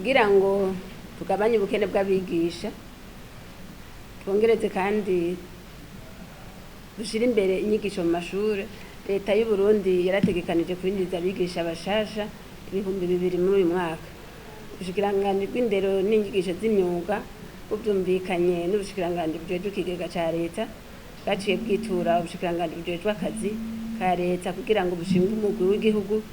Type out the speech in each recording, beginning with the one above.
Kugira ngo tugabanye ubukene bw'abigisha, twongereze kandi dushire imbere inyigisho mu mashure, Leta y'u Burundi yarategekanije kwinjiza abigisha bashasha 2000 muri uyu mwaka. Ubushikiranganji bw'indero n'inyigisho z'imyuga buvyumvikanye n'ubushikiranganji bujejwe ikigega ca leta, bwaciye bwitura ubushikiranganji bujejwe akazi ka leta kugira ngo bushinge umugwi w'igihugu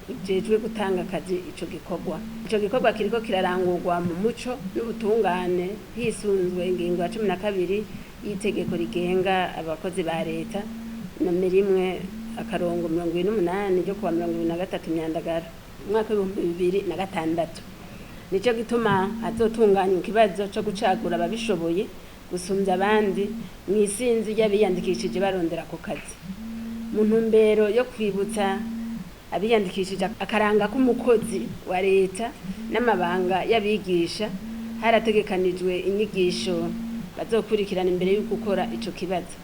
ujejwe gutanga akazi ico gikorwa. Ico gikorwa kiriko kirarangurwa mu muco n'ubutungane hisunzwe ingingo ya 12 y'itegeko rigenga abakozi ba leta nomero 1-28 ryo kuwa 23 Myandagara umwaka w'2006. Nico gituma hazotunganywa ikibazo co gucagura ababishoboye gusumvya abandi mw'isinzi ry'abiyandikishije barondera ako kazi. Mu ntumbero yo kwibutsa abiyandikishije akaranga k'umukozi wa leta n'amabanga y'abigisha, harategekanijwe inyigisho bazokurikirana imbere yo gukora ico kibazo.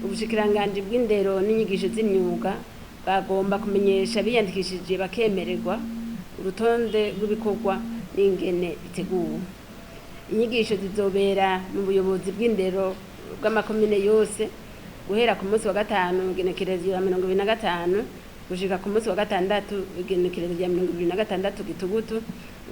Ubushikiranganji bw'indero n'inyigisho z'imyuga bwagomba kumenyesha abiyandikishije bakemererwa urutonde rw'ibikorwa n'ingene biteguwe. Inyigisho zizobera mu buyobozi bw'indero bw'amakomine yose guhera ku munsi wa gatanu igenekerezo rya 25 gushika ku munsi wa gatandatu igenekerezo rya 26 Gitugutu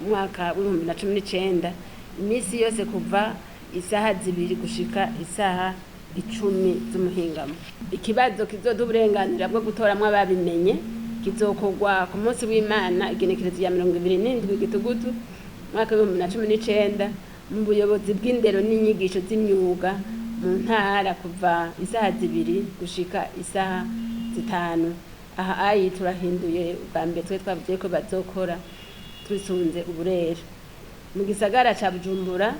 umwaka w'2019, imisi yose kuva isaha 2 gushika isaha 10 z'umuhingamo. Ikibazo kizoduha uburenganzira bwo gutoramwo ababimenye kizokorwa ku munsi w'Imana igenekerezo rya 27 Gitugutu umwaka w'2019 mu buyobozi bw'indero n'inyigisho z'imyuga mu ntara kuva isaha 2 gushika isaha 5. Aha ayi turahinduye, ubwa mbere twe twavuze ko bazokora twisunze uburere. Mu gisagara ca Bujumbura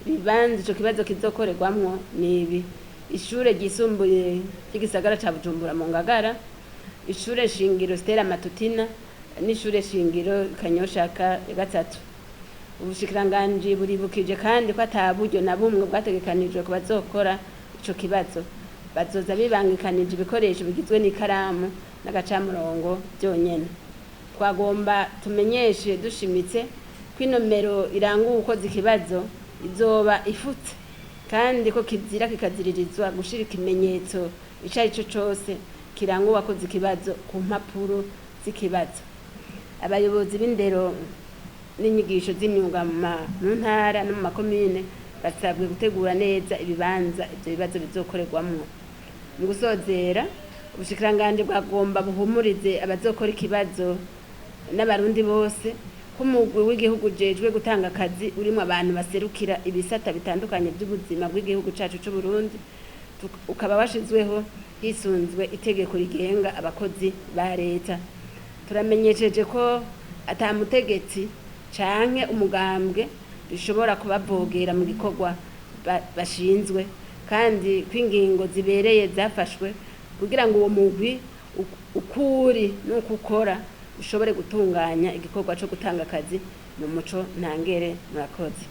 ibibanza ico kibazo kizokorerwamwo nibi: ishure ryisumbuye ry'igisagara ca Bujumbura mu Ngagara, ishure shingiro Stella Matutina n'ishure shingiro Kanyoshaka ya gatatu. Ubushikiranganji buribukije kandi ko ata buryo na bumwe bwategekanijwe ku bazokora ico kibazo. Bazoza bibangikanije ibikoresho bigizwe n'ikaramu n'agacamurongo vyonyene. Twagomba tumenyeshe dushimitse ko inomero iranga uwukoze ikibazo izoba ifutse, kandi ko kizira kikaziririzwa gushira ikimenyetso ico arico cose kiranga uwakoze ikibazo ku mpapuro z'ikibazo. Abayobozi b'indero n'inyigisho z'imyuga mu ntara no mu makomine basabwe gutegura neza ibibanza ivyo bibazo bizokorerwamwo. Mu gusozera, ubushikiranganji bwagomba buhumurize abazokora ikibazo n'abarundi bose ko umugwi w'igihugu ujejwe gutanga akazi urimwo abantu baserukira ibisata bitandukanye vy'ubuzima bw'igihugu cacu c'Uburundi, ukaba washizweho hisunzwe itegeko rigenga abakozi ba leta. Turamenyesheje ko ata mutegetsi canke umugambwe bishobora kubavogera mu gikorwa bashinzwe, kandi ko ingingo zibereye zafashwe kugira ngo uwo mugwi ukuri n'uko ukora ushobore gutunganya igikorwa co gutanga akazi mu muco ntangere. Murakoze.